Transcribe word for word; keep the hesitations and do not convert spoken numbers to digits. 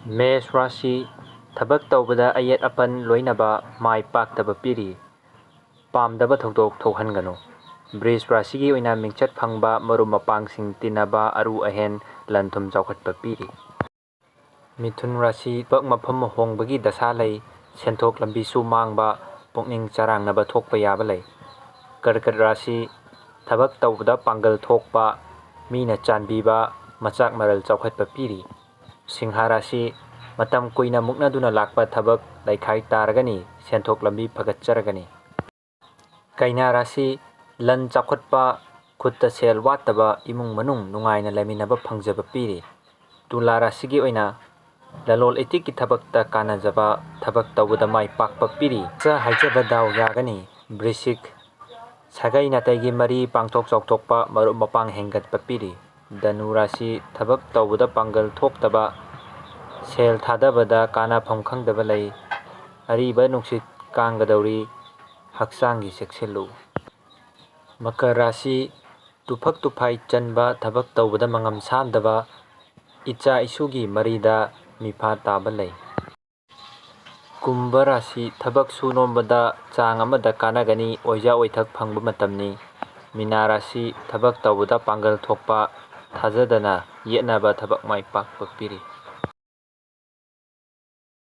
ꯃꯦꯁ ꯔꯥꯁꯤ, ꯊꯕꯛ ꯇꯧꯕꯗ ꯑꯌꯦꯠ ꯑꯄꯟ ꯂꯣꯏꯅꯕ ꯃꯥꯏ ꯄꯥꯛꯇꯕ ꯄꯤꯔꯤ꯫ ꯄꯥꯝꯗꯕ ꯊꯧꯗꯣꯛ ꯊꯣꯛꯍꯟꯒꯅꯨ꯫ ꯕ꯭ꯔꯤꯖ ꯔꯥꯁꯤꯒꯤ ꯑꯣꯏꯅ ꯃꯤꯡꯆꯠ ꯐꯪꯕ ꯃꯔꯨꯞ ꯃꯄꯥꯡꯁꯤꯡ ꯇꯤꯟꯅꯕ ꯑꯔꯨ ꯑꯍꯦꯟ ꯂꯟ ꯊꯨꯝ ꯆꯥꯎꯈꯠꯄ ꯄꯤꯔꯤ꯫ ꯃꯤꯊꯨꯟ ꯔꯥꯁꯤ, ꯊꯕꯛ ꯃꯐꯝ ꯍꯣꯡꯕꯒꯤ ꯗꯁꯥ ꯂꯩ, ꯁꯦꯟꯊꯣꯛ ꯂꯝꯕꯤꯁꯨ ꯃꯥꯡꯕ, ꯄꯨꯛꯅꯤꯡ ꯆꯔꯥꯡꯅꯕ ꯊꯣꯛꯄ ꯌꯥꯕ ꯂꯩ꯫ ꯀꯔꯀꯠ ꯔꯥꯁꯤ, ꯊꯕꯛ ꯇꯧꯕꯗ ꯄꯥꯡꯒꯜ ꯊꯣꯛꯄ, ꯃꯤꯅ ꯆꯥꯟꯕꯤꯕ, ꯃꯆꯥꯛ ꯃꯔꯜ ꯆꯥꯎꯈꯠꯄ ꯄꯤꯔꯤ꯫ ꯁꯤꯡꯍ ꯔꯥꯁꯤ, ꯃꯇꯝ ꯀꯨꯏꯅ ꯃꯨꯛꯅꯗꯨꯅ ꯂꯥꯛꯄ ꯊꯕꯛ ꯂꯩꯈꯥꯏ ꯇꯥꯔꯒꯅꯤ, ꯁꯦꯟꯊꯣꯛ ꯂꯝꯕꯤ ꯐꯒꯠꯆꯔꯒꯅꯤ꯫ ꯀꯩꯅꯥ ꯔꯥꯁꯤ, ꯂꯟ ꯆꯥꯎꯈꯠꯄ, ꯈꯨꯠꯇ ꯁꯦꯜ ꯋꯥꯠꯇꯕ, ꯏꯃꯨꯡ ꯃꯅꯨꯡ ꯅꯨꯡꯉꯥꯏꯅ ꯂꯩꯃꯤꯟꯅꯕ ꯐꯪꯖꯕ ꯄꯤꯔꯤ꯫ ꯇꯨꯂꯥ ꯔꯥꯁꯤꯒꯤ ꯑꯣꯏꯅ ꯂꯂꯣꯟ ꯏꯇꯤꯛꯀꯤ ꯊꯕꯛꯇ ꯀꯥꯟꯅꯖꯕ, ꯊꯕꯛ ꯇꯧꯕꯗ ꯃꯥꯏ ꯄꯥꯛꯄ ꯄꯤꯔꯤ꯫ ꯆ ꯍꯥꯏꯖꯕ ꯗꯥꯎ ꯌꯥꯒꯅꯤ꯫ ꯕ꯭ꯔꯤꯁꯤꯛ, ꯁꯥꯒꯩ ꯅꯥꯇꯩꯒꯤ ꯃꯔꯤ ꯄꯥꯡꯊꯣꯛ ꯆꯥꯎꯊꯣꯛꯄ, ꯃꯔꯨꯞ ꯃꯄꯥꯡ ꯍꯦꯟꯒꯠꯄ ꯄꯤꯔꯤ꯫ ꯙꯅꯨ ꯔꯥꯁꯤ, ꯊꯕꯛ ꯇꯧꯕꯗ ꯄꯥꯡꯒꯜ ꯊꯣꯛꯇꯕ, ꯁꯦꯜ ꯊꯥꯗꯕꯗ ꯀꯥꯟꯅꯐꯝ ꯈꯪꯗꯕ ꯂꯩ꯫ ꯑꯔꯤꯕ ꯅꯨꯡꯁꯤꯠ ꯀꯥꯡꯒꯗꯧꯔꯤ, ꯍꯛꯆꯥꯡꯒꯤ ꯆꯦꯛꯁꯤꯜꯂꯨ꯫ ꯃꯀꯔ ꯔꯥꯁꯤ, ꯇꯨꯐꯛ ꯇꯨꯐꯥꯏ ꯆꯟꯕ, ꯊꯕꯛ ꯇꯧꯕꯗ ꯃꯉꯝ ꯁꯥꯟꯗꯕ, ꯏꯆꯥ ꯏꯁꯨꯒꯤ ꯃꯔꯤꯗ ꯃꯤꯐꯥ ꯇꯥꯕ ꯂꯩ꯫ ꯀꯨꯝꯚ ꯔꯥꯁꯤ, ꯊꯕꯛ ꯁꯨ ꯅꯣꯝꯕꯗ ꯆꯥꯡ ꯑꯃꯗ ꯀꯥꯟꯅꯒꯅꯤ, ꯑꯣꯏꯖ ꯑꯣꯏꯊꯛ ꯐꯪꯕ ꯃꯇꯝꯅꯤ꯫ ꯃꯤꯅꯥ ꯔꯥꯁꯤ, ꯊꯕꯛ ꯇꯧꯕꯗ ꯄꯥꯡꯒꯜ ꯊꯣꯛꯄ, ꯊꯥꯖꯗꯅ ꯌꯦꯠꯅꯕ ꯊꯕꯛ ꯃꯥꯏ ꯄꯥꯛꯄ ꯄꯤꯔꯤ꯫